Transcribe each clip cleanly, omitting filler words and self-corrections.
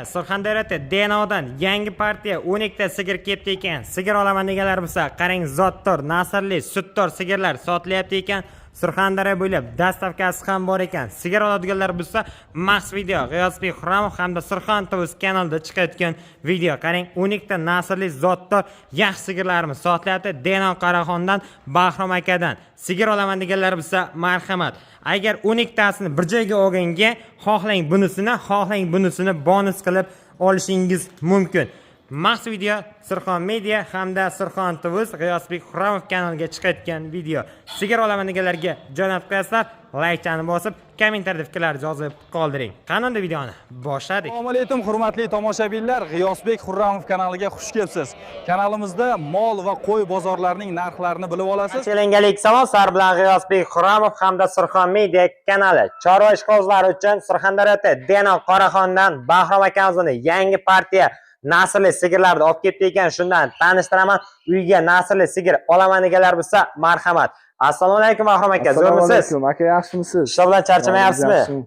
Surxondaryoda Denodan yangi partiya 12 ta sigir kelibdi ekan. Sigir olaman deganlar bo'lsa, qarang, zotdor, nasrli, sutdor sigirlar sotilyapti ekan. Surxondaryo bo'ylab доставка si ham bor ekan. Sigir oladiganlar bo'lsa, maxsus video G'iyosbek Xurramov hamda Surxon TV kanalida chiqayotgan video. Qarang, 12 ta nasrli, zotdor, yaxshi sigirlarimiz sotilyapti. Deno Qaraxondan, Bahrom akadan. Sigir olaman deganlar bo'lsa, marhamat. Agar 12 tasini bir joyga olganga, xohlang bunisini, xohlang bunisini bonus qilib olishingiz mumkin. Maxsus video Surxon Media hamda Surxon TV G'iyosbek Xurramov kanaliga chiqayotgan video. Sigir olaman deganlarga jo'natib qo'yasizlar, laykchani bosib, kommentariyada fikrlaringizni yozib qoldiring. Qani unda videoni boshladik. Assalomu alaykum, hurmatli tomoshabinlar. G'iyosbek Xurramov kanaliga xush kelibsiz. Kanalimizda mol va qo'y bozorlarining narxlarini bilib olasiz. Chilangali salom, sizlar bilan G'iyosbek Xurramov hamda Surxon Media kanali. Chorva ishqibozlari uchun Surxondaryoda Deno Qoraxondan Bahrom akamizning yangi partiya nasrli sigirlarni olib kelibdi ekan. Shundan tanishtiraman. Uyga nasrli sigir olaman deganlar bo'lsa, marhamat. Assalomu alaykum, Bahrom aka, Assalomu zo'rmisiz? alaykum aka, yaxshimisiz? Ishlar bilan charchamayapsizmi? Yaxshi.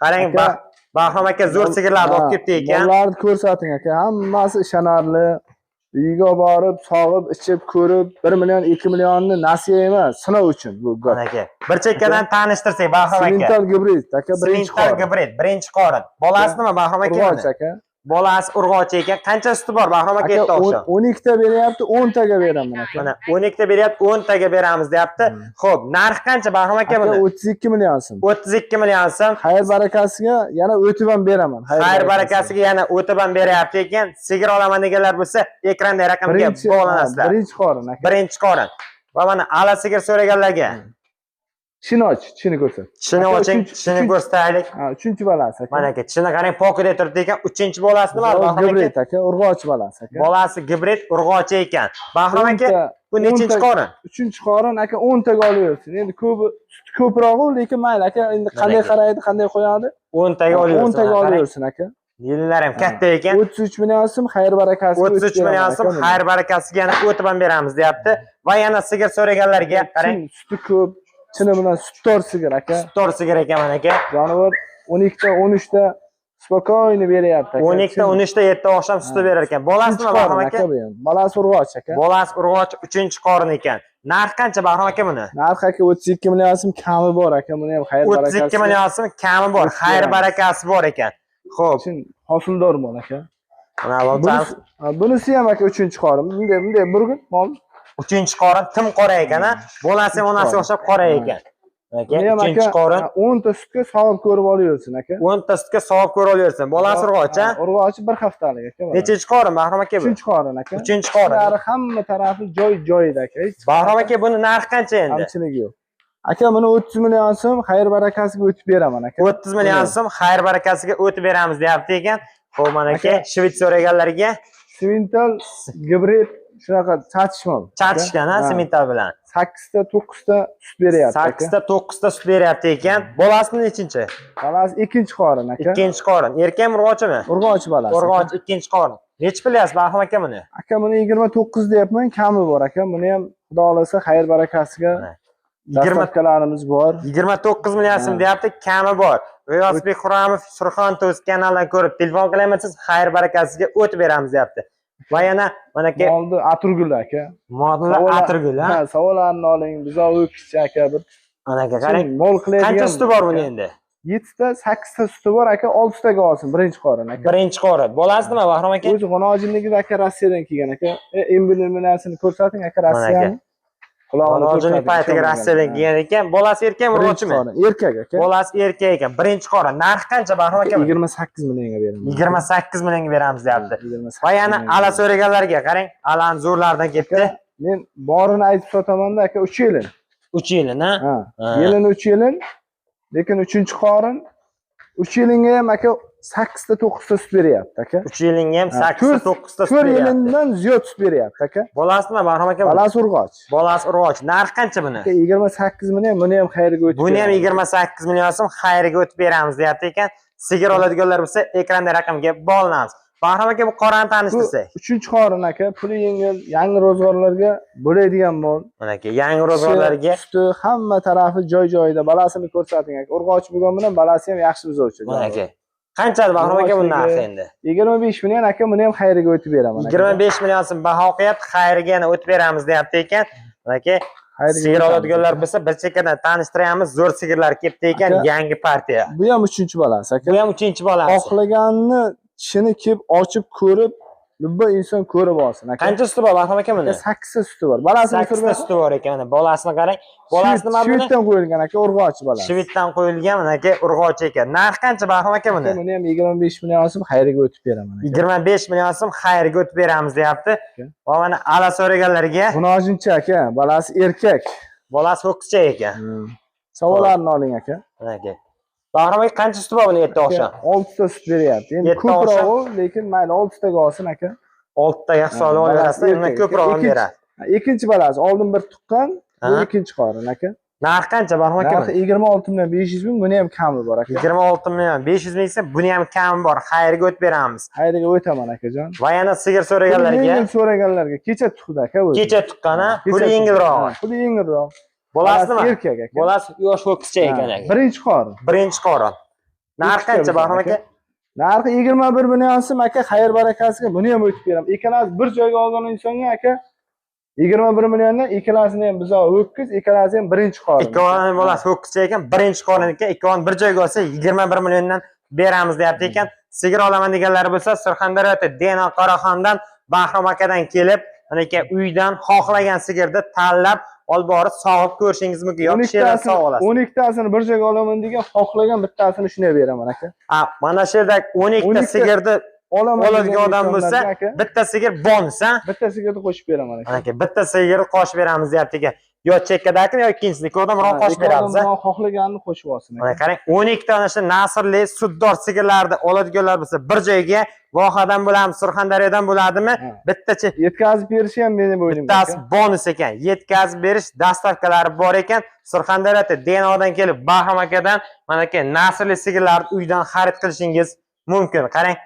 Qarang, Aka, Bahrom aka zo'r sigirlarni olib kelibdi ekan. Mollarni ko'rsating, aka, hammasi ishonarli. Uyga borib, sog'ib, ichib, ko'rib, 1 million, 2 millionni nasiya emas, sinov uchun bu gap. Mana aka. Bir chekkadan tanishtirsak, Bahrom aka. Simental gibrid aka, birinchi Simental qorin. Gibrid, birinchi qorin. Bolasi nima, Bahrom aka? Urg'och Buni? aka. Bolasi urg'ochi ekan. Qancha suti bor, Bahrom aka, Aka, erta oqshom? 12 ta beryapti, 10 taga beraman, aka. Mana 12 ta beryapti, 10 taga beramiz deyapti. Xo'p, narxi qancha, Bahrom aka, Aka, buni? 32 million so'm. 32 million so'm. Xayr barakasiga yana o'tib ham beraman. Xayr barakasiga yana o'tib ham beryapti ekan. Sigir olaman deganlar bo'lsa, ekranda raqamga Birinchi, bog'lanasizlar. Birinchi qorin, aka. Birinchi qorin. Va mana ala sigir so'raganlarga Tishini och, tishini ko'rsat. Tishini Aka, oching, tishini ko'rsataylik. Ha, uchinchi bolasi, aka. Mana aka, tishini qarang, pokida turibdi ekan. Uchinchi bolasi nima, Bahrom aka? Gibrid, aka, urg'ochi bolasi, aka. Bolasi gibrid, urg'ochi ekan. Bahrom aka, bu nechinchi qorin? Uchinchi qorin, aka, 10 taga olaversin. Endi ko'pi suti ko'proq, lekin mayli, aka, endi qanday aka. qaraydi, qanday qo'yadi? 10 taga olaversin. 10 taga Qarang. olaversin, aka. Yillari ham katta ekan. 33 million so'm, xayr barakasiga 33 million so'm, xayr barakasiga yana o'tib ham beramiz deyapti. Va yana sigir so'raganlarga qarang, Suti ko'p, chini bilan sutdor sigir, aka. Sutdor sigir ekan mana aka. Jonivor 12 ta, 13 ta спокойно beryapti, aka. 12 ta, 13 ta erta oqshom suti berar ekan. Bolasi Uchinchi nima, Bahrom qorin, aka? aka, bu ham. Bolasi urg'och, aka. Bolasi urg'och, 3 qorin ekan. Narxi qancha, Bahrom aka, buni? Narxi, aka, 32 million so'm, kami bor, aka, buni ham xayr barakasi. 32 million so'm, kami bor, O'tib xayr beramiz. barakasi bor ekan. Xo'p, Chin hosildor mol, aka. Mana Bunisi, ha, bunisi ham, aka, uchinchi qorin. Bunday, bunday burgun mol. 3 qorin, tim qora ekan, ha? Bolasi ham onasiga o'xshab qora ekan. Aka, Buni ham, 3 aka, qorin. 10 ta sutga sog'ib ko'rib olaversin, aka. 10 ta sutga sog'ib ko'ra olaversin. Bolasi urg'och, ha? Urg'ochi bir haftalik, aka. Mana. Nechinchi qorin, Bahrom aka, bu? Uchinchi qorin, aka. Uchinchi qorin. Ishlari hamma tarafi joy joyida, aka. Hech Bahrom aka, buni narxi qancha endi? kamchiligi yo'q. Aka, buni 30 million so'm, xayr barakasiga o'tib beraman, aka. 30 million so'm, xayr barakasiga o'tib beramiz deyapti ekan. Xo'p, mana aka, Aka. Shved so'raganlarga Simental gibrid, shunaqa chatish mol. Chatishgan, ha, simental bilan. 8 ta, 9 ta sut beryapti, aka. 8 ta, 9 ta sut beryapti ekan. Bolasi nechinchi? Bolasi ikkinchi qorin, aka. Ikkinchi qorin. Erkakmi, urg'ochimi? Urg'ochi bolasi. Urg'och, ikkinchi qorin. Nechi pul deyapsiz, Bahrom aka, buni? Aka, buni 29 deyapman, kami bor, aka. Buni ham xudo xolasa xayr barakasiga Mana. 20 доставка larimiz bor. 29 million so'm deyapti, kami bor. G'iyosbek Xurramov Surxon Tuz kanalidan ko'rib telefon qilaman, siz xayr barakasiga o'tib beramiz deyapti. Va yana mana aka Molni atirgul, aka. Molni atirgul, ha? Ha, savollarni oling, buzov o'kizchi, aka, bir. Mana aka, qarang. Mol qiladigan. Qancha suti bor buni endi? 7 ta, 8 ta suti bor, aka, 6 taga olsin, birinchi qorin, aka. Birinchi qorin. Bolasi nima, Bahrom aka? O'zi G'unojinligida, aka, Rossiyadan kelgan, aka. Emblemasini ko'rsating, aka, Rossiyani. Qulog'ini G'unojinlik ko'rsating. Paytiga Rossiyadan kelgan ekan. Bolasi erkakmi, Birinchi urg'ochimi? qorin, erkak, aka. Bolasi erkak ekan. Birinchi qorin. Narxi qancha, Bahrom aka, buni? 28 millionga beraman. 28 millionga beramiz deyapti. 28 Va yana millionga. ala so'raganlarga qarang, alani zo'rlaridan ketdi. Aka, men borini aytib sotamanda, aka, 3 yilin. 3 yilin, ha? Ha. Ha. Yilini 3 yilin, lekin 3 qorin 3 yilinga ham, aka, 8 ta, 9 ta sut beryapti, aka. 3 yilinga ham Ha, 8 ta, 9 ta sut 4 beryapti. yilindan ziyod sut beryapti, aka. Bolasi nima, Bahrom aka, buni? Bolasi urg'och. Bolasi urg'och. Narxi qancha buni? Aka, 28 million, buni ham xayrga o'tib Buni ham beramiz. 28 million so'm, xayrga o'tib beramiz deyapti ekan. Sigir oladiganlar bo'lsa, ekranda raqamga bog'lanamiz. Bahrom aka, bu qorani Bu tanishtirsak. uchinchi qorin, aka, puli yengil, yangi ro'zg'orlarga bo'ladigan mol. Mana aka, yangi ro'zg'orlarga Suti, hamma tarafi joy joyida. Balasini ko'rsating, aka. Urg'ochi bo'lgan bilan balasi ham yaxshi buzovchi. Mana aka. Qancha Bahrom aka bu narxi endi? 25 million aka, buni ham xayriga o'tib beraman aka. 25 million so'm baho qo'yapti, xayriga yana o'tib beramiz deyapti ekan. Aka, sigir oladiganlar bo'lsa, bir chekkadan tanishtiramiz. Zo'r sigirlar kelibdi ekan, yangi partiya. Bu ham 3-bolasi aka. Bu ham 3-bolasi. Xohlaganini tishini kelib ochib ko'rib, любой inson ko'rib olsin aka. Qancha suti bor Bahrom aka buni? 8 ta suti bor. Bolasini 8 ta suti bor ekan. Mana bolasini qarang. Bolasi nima buni? Shvitdan qo'yilgan aka, urg'ochi bolasi. Shvitdan qo'yilgan mana aka, urg'ochi ekan. Narxi qancha Bahrom aka buni? Buni ham 25 million so'm xayriga o'tib beraman aka. 25 million so'm xayrga o'tib beramiz deyapti. Va mana ala so'raganlarga Munojinchi aka, bolasi erkak. Bolasi ho'kizcha ekan. Savollarni oling aka. Mana aka. Bahrom aka qancha suti bor buni yetti oqshom? 6 ta sut beryapti. Endi ko'proq, lekin mayli 6 taga olsin aka. 6 taga hisoblab olaverasiz, undan ko'proq ham beradi. Ikkinchi bolasi oldin bir tuqqan, bu ikkinchi qorin aka. Narxi qancha Bahrom aka? Narxi 26 million 500 ming, buni ham kami bor aka. 26 million 500 ming esa buni ham kami bor. Xayrga o'tib beramiz. Xayrga o'taman akajon. Va yana sigir so'raganlarga, yengil so'raganlarga kecha tuqdi aka o'zi. Kecha tuqqan, ha? Puli yengilroq. Puli yengilroq. Bolasi nima? Erkak aka. Bolasi yosh ho'kizcha ekan aka. Birinchi qorin. Birinchi qorin. Narxi qancha Bahrom aka? Narxi 21 million so'm aka, xayr barakasiga buni ham o'tib beraman. Ikkalasi bir joyga olgan insonga aka 21 milliondan ikkalasini ham buzoq ho'kiz, ikkalasi ham birinchi qorin. Ikkovini bolasi ho'kizcha ekan, birinchi qorin ekan, ikkovini bir joyga olsa 21 milliondan beramiz deyapti ekan. Sigir olaman deganlar bo'lsa, Surxondaryo Dena Qoraxondan Bahrom akadan kelib, mana aka uydan xohlagan sigirni tanlab olib borib sog'ib ko'rishingiz mumkin yoki she'rdan sog' olasiz. 12 tasini bir joyga olaman degan xohlagan bittasini shunday beraman aka. Ha, mana shu yerda 12 ta sigirni oladigan odam bo'lsa, bitta sigir bonus, ha? Bitta sigirni qo'shib beraman aka. Aka, bitta sigirni qo'shib beramiz deyapti ekan. Yo chekkadagini yo ikkinchisini ko'rdim, biroq qo'shib beramiz. Biroq xohlaganini qo'shib olsin aka. Mana qarang, 12 ta ana shu nasrli sutdor sigirlarni oladiganlar bo'lsa, bir joyga Vohadan bo'ladimi, Surxondaryodan bo'ladimi? Bittachi yetkazib berishi ham meni bo'ynimga. Bittasi bonus ekan. Yetkazib berish dastavkalari bor ekan. Surxondaryoda Denodan kelib Bahrom akadan mana aka nasrli sigirlarni uydan xarid qilishingiz mumkin. Qarang,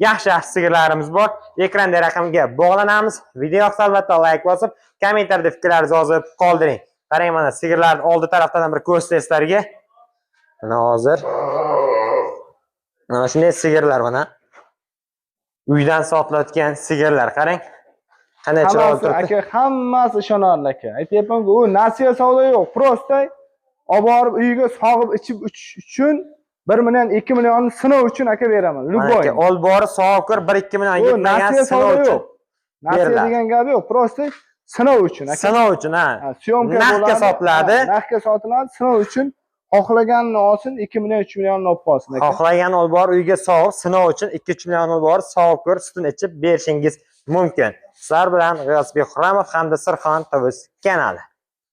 yaxshi-yaxshi sigirlarimiz bor. Ekranda raqamga bog'lanamiz. Video yoqsa albatta like bosib, kommentariyada fikrlaringizni yozib qoldiring. Qarang, mana sigirlarni oldi tarafdan ham bir ko'rsatay sizlarga. Mana hozir. Mana shunday sigirlar mana. Uydan sotilayotgan sigirlar, qarang. Qanday chiroyli turibdi. Aka, hammasi ishonarli aka. Aytyapman-ku, u nasiya savdo yo'q. Prosta olib borib uyiga sog'ib ichib uchun 1 million, 2 millionni sinov uchun aka beraman. Любой. Olib borib sog'ib ko'r, 1-2 million yetmagan sinov uchun. Nasiya degan gap yo'q, prosta sinov uchun aka. Sinov uchun, ha. Narxga sotiladi. Narxga sotiladi, sinov uchun xohlaganini olsin, 2 million, 3 millionni olib qolsin aka. Xohlaganini olib borib uyga sog'ib, sinov uchun 2-3 million olib borib sog'ib ko'r, sutini ichib berishingiz mumkin. Sizlar bilan G'iyosbek Xurramov hamda Sirxon TV kanali.